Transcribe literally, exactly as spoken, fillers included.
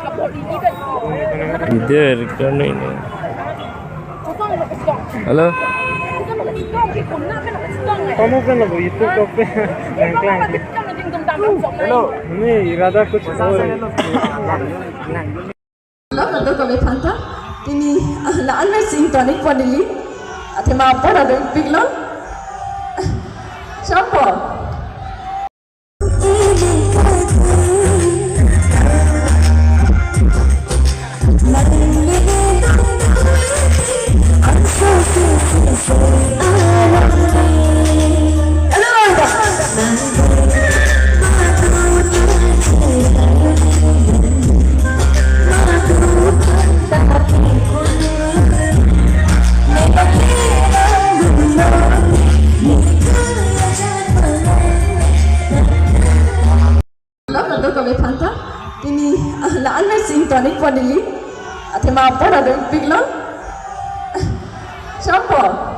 Video record ini. Halo. Kamu kan lagu itu kau pe. Yang klang. Hello. Ini irada kuch aur hai. Hello, hello, kami phanta. Pini, ah, la-an mesi ingtonik pon neli. Athema apor adun piklo. Shapo. Hello, hello, kami phanta. Pini, ah, la-an mesi ingtonik pon neli. Athema apor adun piklo. Shapo.